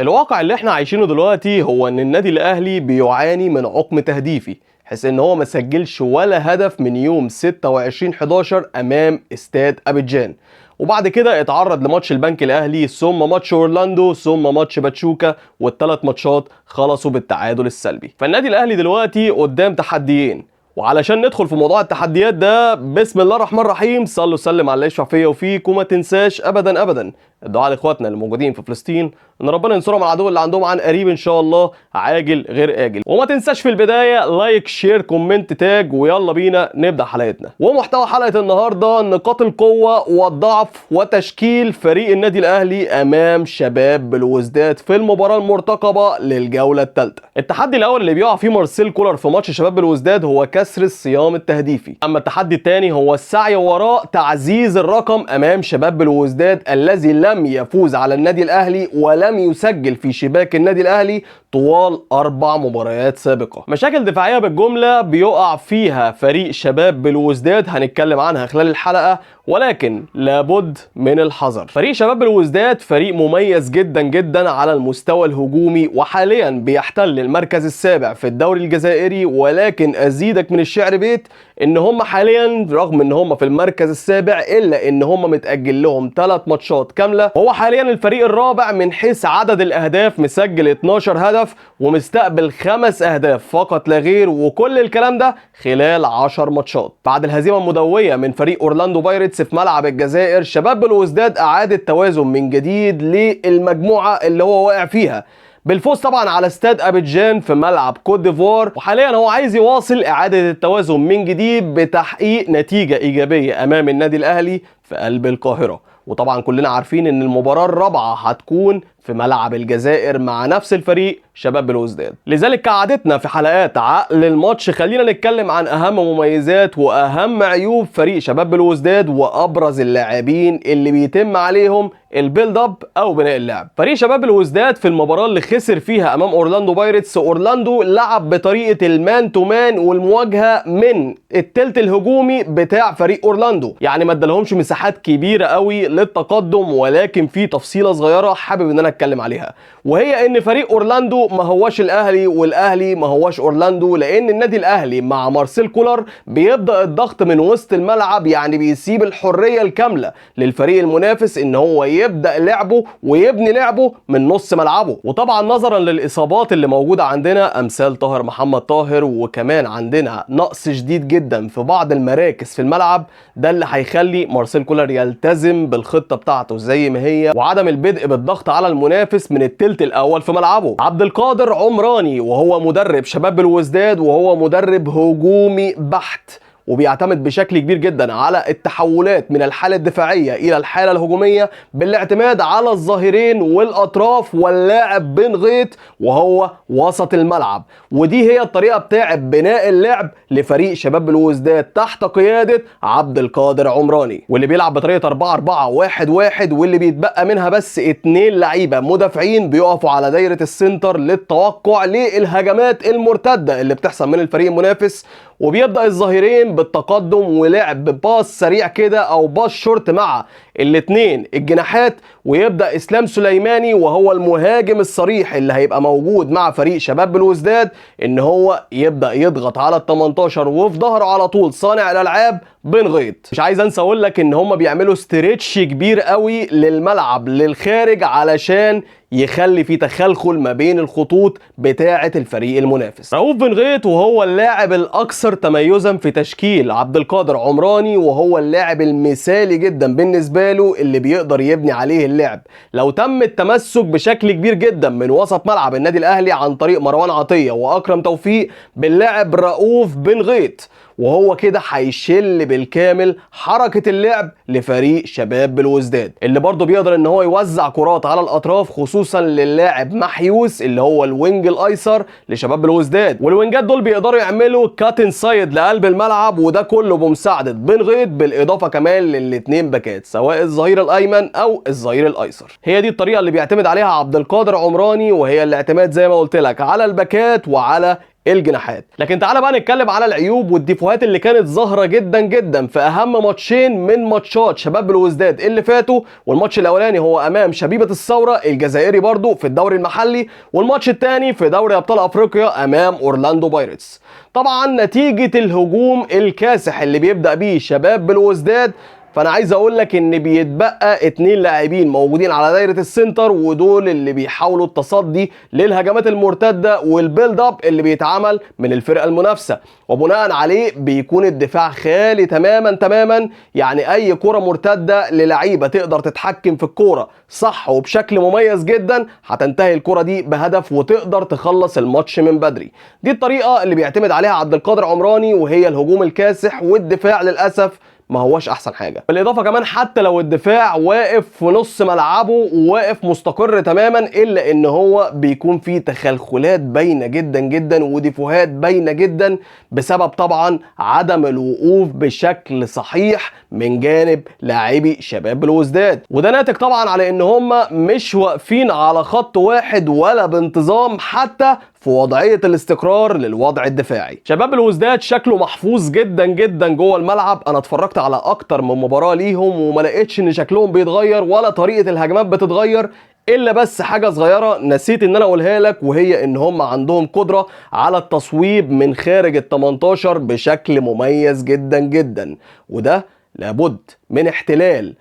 الواقع اللي احنا عايشينه دلوقتي هو ان النادي الاهلي بيعاني من عقم تهديفي، حيث ان هو ما سجلش ولا هدف من يوم 26/11 امام استاد ابيدجان، وبعد كده اتعرض لماتش البنك الاهلي ثم ماتش اورلاندو ثم ماتش باتشوكا، والثلاث ماتشات خلصوا بالتعادل السلبي. فالنادي الاهلي دلوقتي قدام تحديين، وعلشان ندخل في موضوع التحديات ده، بسم الله الرحمن الرحيم، صلوا وسلم على اللي يشفع فيا وفيك، وما تنساش ابدا ابدا الدعاء لاخواتنا اللي موجودين في فلسطين ان ربنا ينصرهم على العدو اللي عندهم عن قريب ان شاء الله، عاجل غير اجل. وما تنساش في البداية like share comment tag، ويلا بينا نبدا حلقتنا. ومحتوى حلقة النهارده نقاط القوة والضعف وتشكيل فريق النادي الاهلي امام شباب بلوزداد في المباراة المرتقبه للجوله الثالثة. التحدي الاول اللي بيقع فيه مارسيل كولر في ماتش شباب بلوزداد هو كسر الصيام التهديفي. اما التحدي الثاني هو السعي وراء تعزيز الرقم امام شباب بلوزداد الذي لم يفوز على النادي الاهلي ولم يسجل في شباك النادي الاهلي طوال 4 مباريات سابقه. مشاكل دفاعية بالجملة بيقع فيها فريق شباب بلوزداد هنتكلم عنها خلال الحلقة، ولكن لابد من الحذر. فريق شباب بلوزداد فريق مميز جدا جدا على المستوى الهجومي، وحاليا بيحتل المركز السابع في الدوري الجزائري، ولكن ازيدك من الشعر بيت ان هم حاليا رغم ان هم في المركز السابع الا ان هم متأجل لهم 3 ماتشات كاملة. وهو حاليا الفريق الرابع من حيث عدد الاهداف، مسجل 12 هدف ومستقبل 5 اهداف فقط لا غير، وكل الكلام ده خلال 10 ماتشات. بعد الهزيمة المدوية من فريق اورلاندو بايرتس في ملعب الجزائر، شباب بلوزداد اعاد التوازن من جديد للمجموعة اللي هو واقع فيها بالفوز طبعا على استاد ابيجان في ملعب كوت ديفوار، وحاليا هو عايز يواصل اعاده التوازن من جديد بتحقيق نتيجة ايجابية امام النادي الاهلي في قلب القاهرة. وطبعا كلنا عارفين ان المباراة الرابعة هتكون في ملعب الجزائر مع نفس الفريق شباب بلوزداد. لذلك كعادتنا في حلقات عقل الماتش خلينا نتكلم عن اهم مميزات واهم عيوب فريق شباب بلوزداد وابرز اللاعبين اللي بيتم عليهم ال build up او بناء اللعب. فريق شباب بلوزداد في المباراة اللي خسر فيها امام اورلاندو بايرتس، اورلاندو لعب بطريقة ال man to man والمواجهة من التلت الهجومي بتاع فريق اورلاندو، يعني ما ادالهمش مساحات كبيرة قوي للتقدم. ولكن في تفصيله صغيرة حابب ان انا اتكلم عليها، وهي ان فريق اورلاندو ما هواش الاهلي والاهلي ما هواش اورلاندو، لان النادي الاهلي مع مارسيل كولر بيبدا الضغط من وسط الملعب، يعني بيسيب الحرية الكاملة للفريق المنافس ان هو يبدا لعبه ويبني لعبه من نص ملعبه. وطبعا نظرا للاصابات اللي موجودة عندنا امثال طاهر محمد طاهر، وكمان عندنا نقص شديد جدا في بعض المراكز في الملعب، ده اللي هيخلي مارسيل كولر يلتزم بالخطة بتاعته زي ما هي وعدم البدء بالضغط على المنافس من التلت الاول في ملعبه. عبد القادر عمراني وهو مدرب شباب بلوزداد، وهو مدرب هجومي بحت وبيعتمد بشكل كبير جدا على التحولات من الحالة الدفاعية إلى الحالة الهجومية بالاعتماد على الظهيرين والأطراف واللاعب بن غيط وهو وسط الملعب. ودي هي الطريقة بتاعة بناء اللعب لفريق شباب بلوزداد تحت قيادة عبد القادر عمراني، واللي بيلعب بطريقة 4-4-1-1، واللي بيتبقى منها بس 2 لعيبة مدافعين بيقفوا على دايرة ال center للتوقع للهجمات المرتدة اللي بتحصل من الفريق المنافس. وبيبدأ الظهيرين بالتقدم ولعب pass سريع كده او pass short مع الاثنين الجناحات، ويبدأ اسلام سليماني وهو المهاجم الصريح اللي هيبقى موجود مع فريق شباب بلوزداد ان هو يبدأ يضغط على ال 18، وفي ظهره على طول صانع الالعاب بن غيط. مش عايز انسى اقول لك ان هم بيعملوا stretch كبير قوي للملعب للخارج علشان يخلي في تخلخل ما بين الخطوط بتاعه الفريق المنافس. رؤوف بن غيط وهو اللاعب الاكثر تميزا في تشكيل عبد القادر عمراني، وهو اللاعب المثالي جدا بالنسبة له اللي بيقدر يبني عليه اللعب لو تم التمسك بشكل كبير جدا من وسط ملعب النادي الاهلي عن طريق مروان عطية واكرم توفيق باللاعب رؤوف بن غيط، وهو كده هيشل بالكامل حركة اللعب لفريق شباب بلوزداد، اللي برضه بيقدر ان هو يوزع كرات على الاطراف خصوصا للاعب محيوس اللي هو ال wing الايسر لشباب بلوزداد، والوينجات دول بيقدروا يعملوا cut inside لقلب الملعب، وده كله بمساعدة بن غيط، بالاضافة كمان للاثنين باكات سواء الظهير الايمن او الظهير الايسر. هي دي الطريقة اللي بيعتمد عليها عبد القادر عمراني، وهي الاعتماد زي ما قلت لك على الباكات وعلى الجناحات. لكن تعالى بقى نتكلم على العيوب والديفوهات اللي كانت ظاهره جدا جدا في اهم ماتشين من ماتشات شباب بلوزداد اللي فاتوا. والماتش الاولاني هو امام شبيبة الثورة الجزائري برضو في الدوري المحلي، والماتش الثاني في دوري ابطال افريقيا امام اورلاندو بايرتس. طبعا نتيجة الهجوم الكاسح اللي بيبدا بيه شباب بلوزداد، فانا عايز اقول لك ان بيتبقى 2 لاعبين موجودين على دايرة ال center، ودول اللي بيحاولوا التصدي للهجمات المرتدة وال build up اللي بيتعمل من الفرقة المنافسة، وبناء عليه بيكون الدفاع خالي تماما تماما. يعني اي كره مرتدة للعيبة تقدر تتحكم في الكورة صح وبشكل مميز جدا هتنتهي الكره دي بهدف وتقدر تخلص الماتش من بدري. دي الطريقة اللي بيعتمد عليها عبد القادر عمراني، وهي الهجوم الكاسح والدفاع للاسف ما هوش احسن حاجة. بالاضافة كمان حتى لو الدفاع واقف في نص ملعبه وواقف مستقر تماما، الا ان هو بيكون فيه تخلخلات باينة جدا جدا وديفوهات باينة جدا، بسبب طبعا عدم الوقوف بشكل صحيح من جانب لاعبي شباب بلوزداد. وده ناتج طبعا على ان هم مش واقفين على خط واحد ولا بانتظام حتى في وضعية الاستقرار للوضع الدفاعي. شباب بلوزداد شكله محفوظ جدا جدا جوه الملعب. انا اتفرجت على اكتر من مباراة ليهم وما لقيتش ان شكلهم بيتغير ولا طريقة الهجمات بتتغير، الا بس حاجة صغيرة نسيت ان انا اقولها لك، وهي ان هم عندهم قدرة على التصويب من خارج ال 18 بشكل مميز جدا جدا، وده لابد من احتلال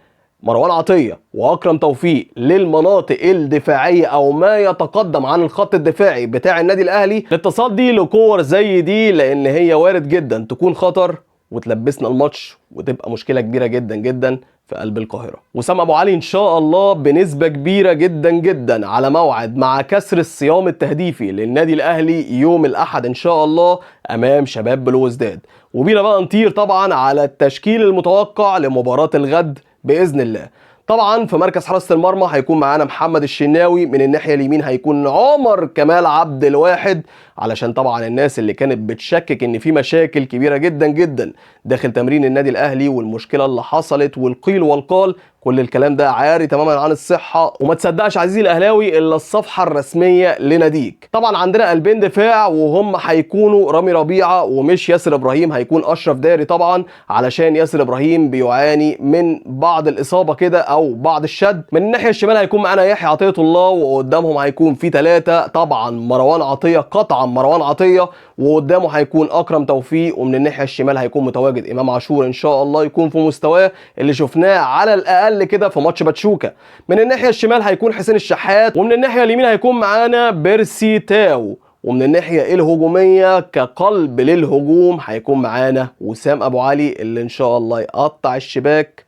مروان عطية وأكرم توفيق للمناطق الدفاعية أو ما يتقدم عن الخط الدفاعي بتاع النادي الأهلي للتصدي لكور زي دي، لأن هي وارد جدا تكون خطر وتلبسنا الماتش وتبقى مشكلة كبيرة جدا جدا في قلب القاهرة. وسام أبو علي إن شاء الله بنسبة كبيرة جدا جدا على موعد مع كسر الصيام التهديفي للنادي الأهلي يوم الأحد إن شاء الله أمام شباب بلوزداد. وبينا بقى نطير طبعا على التشكيل المتوقع لمباراة الغد باذن الله. طبعا في مركز حراسة المرمى هيكون معانا محمد الشناوي، من الناحية اليمين هيكون عمر كمال عبد الواحد، علشان طبعا الناس اللي كانت بتشكك ان في مشاكل كبيرة جدا جدا داخل تمرين النادي الاهلي والمشكلة اللي حصلت والقيل والقال، كل الكلام ده عاري تماما عن الصحة، وما تصدقش عزيزي الاهلاوي الا الصفحة الرسمية لناديك. طبعا عندنا قلبين دفاع وهم هيكونوا رامي ربيعة ومش ياسر ابراهيم، هيكون اشرف داري طبعا علشان ياسر ابراهيم بيعاني من بعض الاصابة كده او بعض الشد. من الناحية الشمال هيكون معانا يحيى عطية الله، وقدامهم هيكون في 3 طبعا مروان عطية، قطعا مروان عطية، وقدامه هيكون اكرم توفيق، ومن الناحية الشمال هيكون متواجد امام عاشور ان شاء الله يكون في مستواه اللي شفناه على الاقل كده في ماتش باتشوكا. من الناحية الشمال هيكون حسين الشحات، ومن الناحية اليمين هيكون معانا بيرسي تاو، ومن الناحية الهجومية كقلب للهجوم هيكون معانا وسام ابو علي اللي ان شاء الله يقطع الشباك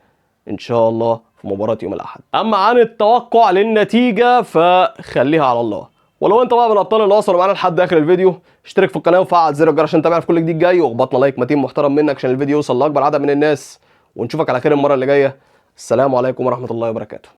ان شاء الله في مباراة يوم الاحد. اما عن التوقع للنتيجة فخليها على الله. ولو انت بقى من الابطال اللي وصلوا معانا لحد اخر الفيديو، اشترك في القناة وفعل زر الجرس عشان تتابعنا في كل جديد جاي، واخبطنا like متين محترم منك عشان الفيديو يوصل لاكبر عدد من الناس، ونشوفك على خير المرة اللي جاية. السلام عليكم ورحمة الله وبركاته.